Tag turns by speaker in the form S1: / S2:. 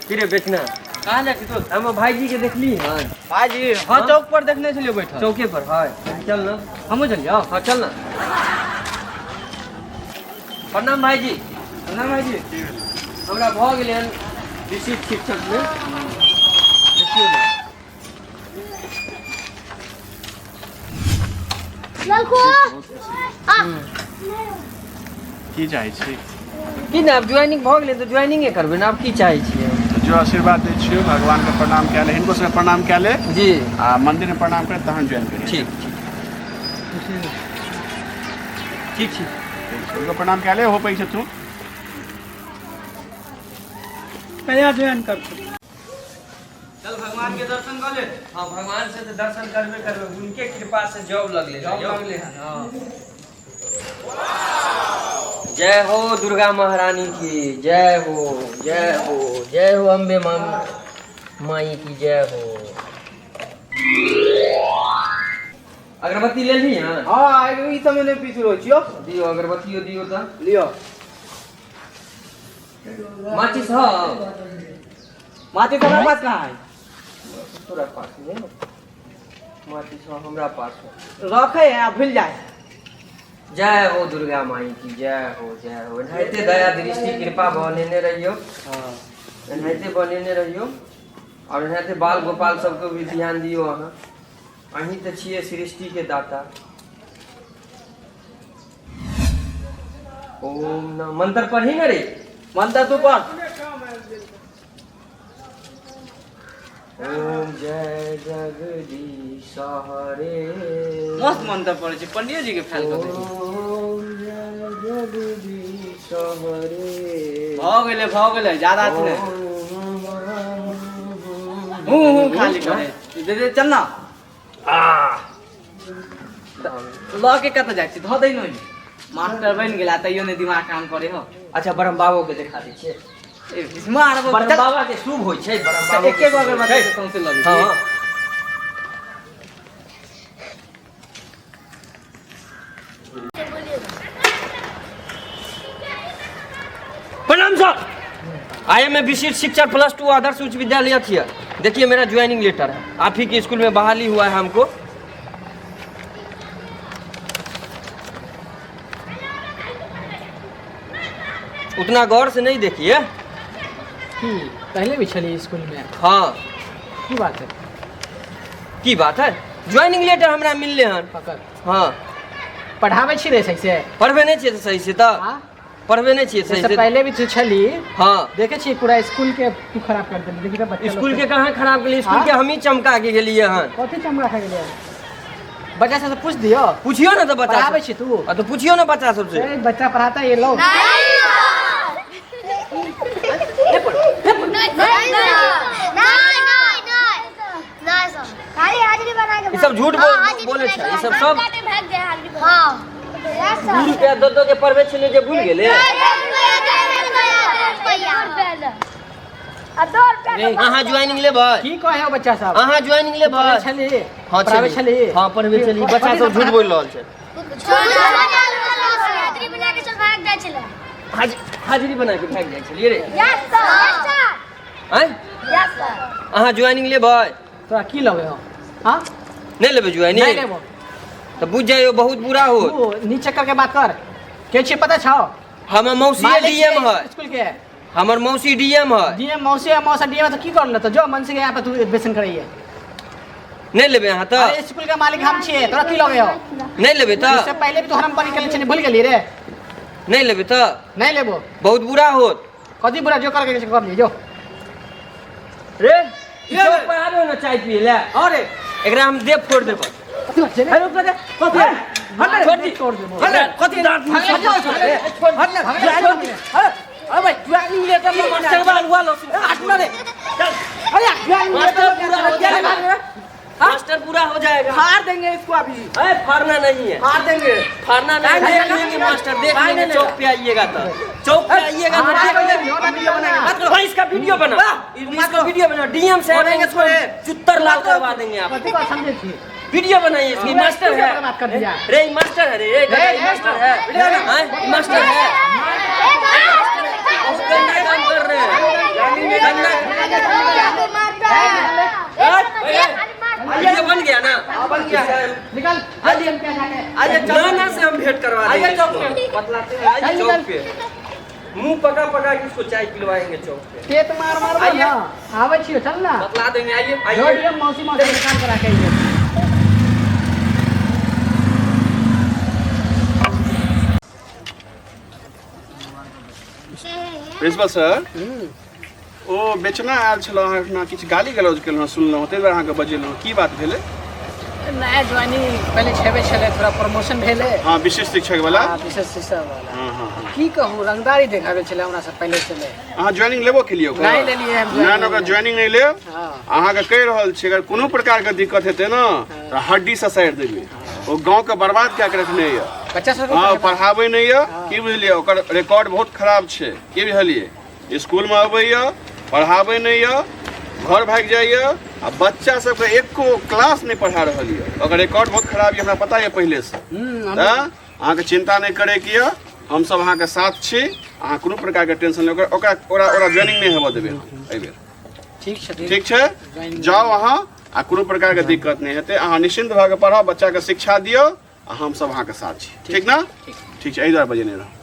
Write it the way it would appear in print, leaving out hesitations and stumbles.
S1: की रे बेचना
S2: कहाँ जाइ छी दोस्त?
S1: हमर भाईजी के देखली हन?
S2: भाईजी हाँ, चौक पर देखने छलियै बैठल।
S1: चौके पर है, चल ना।
S2: हमहूँ चलियौ?
S1: हाँ चल ना। प्रणाम भाईजी।
S2: प्रणाम भाईजी।
S1: हमरा भऽ गेलै हन विशिष्ट शिक्षक में, देखियौ ने।
S3: ललको आ।
S4: की चाहै छी?
S1: की ने, आब ज्वाइनिंग भऽ गेलै तऽ ज्वाइनिंगे करबै ने, आब की चाहै छियै?
S4: जो आशीर्वाद दै छियौ, भगवानके प्रणाम कए ले, हिनको सबके प्रणाम कए ले
S1: जी
S4: आ मंदिर में प्रणाम करे तहन ज्वाइन करी।
S1: ठीक ठीक ठीक ठीक।
S4: हिनको प्रणाम कए ले, हो पैसे तू
S5: कहिया ज्वाइन करतै?
S2: चल भगवान के दर्शन कर ले।
S1: हाँ, भगवान से तऽ दर्शन करबे करबै, हुनके कृपा से जॉब लगलै।
S2: जॉब लगलै हन।
S1: हाँ। जय हो दुर्गा महारानी की जय हो, जय हो, जय हो अम्बे माँ माई की जय हो। अगरबत्ती ले ली? हाँ।
S2: हाँ, ई समय नहि पीस रहल छियौ।
S1: दियो अगरबत्तियो दियो तऽ।
S2: लियो।
S1: माचिस? हाँ।
S2: माचिस हमरा पास कहाँ है?
S1: तोरा पास नहीं? माचिस? हाँ, हमरा पास है।
S2: रखे है आ भूल जाए।
S1: जय हो दुर्गा माई की जय हो, जय हो। एनाहिते दया दृष्टि कृपा बनेने रहियो।
S2: हाँ।
S1: एनाहिते बनेने रहियो और एनाहिते बाल गोपाल सबके भी ध्यान दियो। अहाँ अहीं तऽ छियै सृष्टि के दाता। ओम न मंत्र पढ़ी ने रे।
S2: मंत्र तू पढ़।
S1: ओम जय जगदीश हरे।
S2: मस्त मंत्र पढ़ै छै, पंडियो जी के फैल कऽ दै छै।
S1: ओम जय जगदीश हरे।
S2: भऽ गेलै, भऽ गेलै, ज्यादा अथी नहि। हूँ हूँ खाली करे दे दे, चल ना। लऽ के कतऽ जाइ छी? धऽ दै ने। मास्टर बनि गेला तैयो नहि दिमाग काम करे हो।
S1: अच्छा, ब्रह्म बाबो के देखा दै छियै।
S2: ए मारबो।
S1: ब्रह्म बाबा के शुभ होइ छै, ब्रह्म बाबा।
S2: एके गो अगरबत्ती से सौंसे लगे।
S1: हाँ। प्रणाम सर, I M A विशिष्ट शिक्षक, +2, आदर्श उच्च विद्यालय थिया। देखिए, मेरा ज्वाइनिंग लेटर है, आप ही के स्कूल में बहाली हुआ है हमको। उतना गौर से नहीं देखिए।
S5: की पहले भी छलियै स्कूल में?
S1: हाँ।
S5: की बात है?
S1: की बात है? ज्वाइनिंग लेटर हमरा मिलले हन।
S5: पकड़।
S1: हाँ।
S5: पढ़ाबै छी रे सही से?
S1: पढ़बे नहीं छियै तऽ सही से तऽ।
S5: हाँ?
S1: पढ़बे नहीं छियै सही
S5: जैसे
S1: से।
S5: पहले भी तू छली।
S1: हाँ।
S5: देखे छी, पूरा स्कूल के तू खराब कर देली। देखी तऽ बच्चा
S1: स्कूल
S5: लोग
S1: के कहाँ खराब गेलियै? स्कूल
S5: हाँ?
S1: के हमही चमका के गेलियै हन।
S5: कथी चमड़ा खा गेलै? बच्चा सबसे पूछ दियो।
S1: पूछियो ने तऽ बच्चा
S5: पढ़ाबै
S1: सब।
S5: छी तू?
S1: आ तऽ पूछियो ने बच्चा सबसे।
S5: ए, बच्चा पढ़ाता है ये लोग?
S3: नहीं नहीं नहीं नहीं सर, खाली हाजिरी बना के।
S1: ई सब झूठ बोले छै, ई सब सब।
S3: हाँ।
S1: 2 रुपया दऽ दऽ के पढ़बै छलियै जे भूल गेलै। अहाँ ज्वाइनिंग लेबै?
S5: की कहे हो बच्चा सब?
S1: अहाँ ज्वाइनिंग लेबै?
S5: पढ़ै छली?
S1: हाँ।
S5: पढ़ाबै
S1: छली।
S5: छली?
S1: हाँ, पढ़बै छली। बच्चा सब झूठ बोलि रहल छै।
S3: हाजिरी बना के सब भाग जाइ छलै।
S1: हाजिरी बना के भागि जाइ छलियै रे?
S3: Yes sir, yes sir.
S1: आँय?
S3: Yes sir.
S1: अहाँ ज्वाइनिंग लेबै?
S5: तोरा की लगे हो? हाँ?
S1: नहि लेबै
S5: नहीं।
S1: ज्वाइनिंग?
S5: लेबो।
S1: तऽ बुझि जाइयो, बहुत बुरा हो।
S5: तू नीचे करके बात कर। के छी पता छौ?
S1: हमर मौसी
S5: मालिक
S1: डीएम
S5: छियै
S1: है।
S5: स्कूल के।
S1: हमर मौसी डीएम है।
S5: डीएम मौसी है, मौसा डीएम है तो की कर ले? तो जो मन से यहाँ पे तू बेसन करैये।
S1: नहि लेबै अहाँ तऽ?
S5: अरे, स्कूल के मालिक हम छियै, तोरा की लगे हो?
S1: नहि लेबै तऽ?
S5: इससे पहले भी तो हम पढ़ी के भूल गेली रे।
S1: नहि लेबै तऽ?
S5: नहीं लेबो।
S1: बहुत बुरा होत।
S5: कथी बुरा? जो करके कर ली, जो।
S1: रे, ई चौक पर आबे ने चाय पिए ले।
S2: अरे।
S1: एकरा हम देह फोड़ देबै।
S5: कथी बात छै रे?
S2: अरे रुक रे, कथी? हट रे।
S1: छोड़ दी।
S5: तोड़ देबो।
S2: हट रे, कथी? हट ने। अरे अरे भाई, ज्वाइनिंग लेटर में
S1: मास्टर बाल हुआ लो।
S2: हट ना रे, चल। अरे ज्वाइनिंग
S1: मास्टर
S2: लेटर
S1: पूरा हो जाएगा, मास्टर पूरा हो जाएगा।
S2: फाड़ देंगे इसको अभी।
S1: अरे, फाड़ना नहीं है।
S2: फाड़ देंगे।
S1: फाड़ना नहीं, देख लेंगे मास्टर, देख लेंगे। चौक पे आइएगा तो, चौक पे आइएगा तो देख लेंगे।
S2: वीडियो बनाएंगे, बात करो।
S1: भाई, इसका वीडियो बना, इसका वीडियो बना। डीएम से
S2: बनाएंगे इसको रे।
S1: चुत्तर लाल करवा देंगे आप।
S5: कथी बात समझे छी?
S1: वीडियो बनाइए इसकी। मास्टर है।
S5: बात कर दिया।
S1: रे, ई मास्टर है रे, रे गधा, ई मास्टर है। हाँ, ई मास्टर है। बहुत गंदा काम कर रहे हैं, गंदा।
S5: चल
S1: चौक
S5: निकल।
S1: पे। मुंह पका पका के उसको चाय पिलवाएंगे चौक पे।
S5: पेट मार मार
S1: आइए।
S5: ना। आबै छियो, चल ना।
S2: बतला देंगे, आइए।
S1: आइए।
S5: जोड़िए मौसी मौसी के काम करा के आइए।
S4: प्रिंसिपल सर, ओ बेचना आयल छल अहाँ एहिठिना, किछु गाली गलौज केलहुँ सुनलहुँ, ताहि दुआरे अहाँके बजेलहुँ। की बात भेलै?
S5: नया ज्वाइनिंग पहिले छेबे छलै, थोड़ा प्रमोशन भेलै।
S4: हँ, विशेष शिक्षक वाला।
S5: हाँ, विशेष शिक्षक वाला।
S4: हँ हँ हँ
S5: की कहू, रंगदारी देखाबै छलै हमरा सब पहिले छलै।
S4: अहाँ ज्वाइनिंग लेबो केलियै ओकर?
S5: नहि लेलियै हम
S4: नहि, ओकर ज्वाइनिंग नहि लेब। अहाँके कहि रहल छी, अगर कोनो प्रकारके दिक्कत हेतै ने तऽ हड्डी ससारि देबै। ओ गाँवके बर्बाद कए के रखने यऽ।
S5: बच्चा सबके।
S4: हँ, पढ़ाबै नहि यऽ, की बुझलियै? ओकर रिकॉर्ड बहुत खराब छै, की बुझलियै? स्कूलमे अबैए, पढ़ाबै नहि यऽ, घर भागि जाइए आ बच्चा सबके एको क्लास नहि पढ़ा रहल यऽ। ओकर रिकॉर्ड बहुत खराब यऽ, हमरा पता यऽ पहिलेसँ। तऽ अहाँके चिन्ता नहि करैके यऽ, हमसब अहाँके साथ छी। अहाँ कोनो प्रकारके टेंशन नहि। ओकरा ओकरा ओकरा ओकरा ज्वाइनिंग नहि हेबऽ देबै हम एहिबेर।
S5: ठीक छै।
S4: ठीक छै, जाउ अहाँ आ कोनो प्रकारके दिक्कत नहि हेतै। अहाँ निश्चिन्त भऽ कऽ पढ़ाउ, बच्चाके शिक्षा दियौ आ हमसब अहाँके साथ छी। ठीक ने? ठीक छै, एहि दुआरे बजेने रहौं।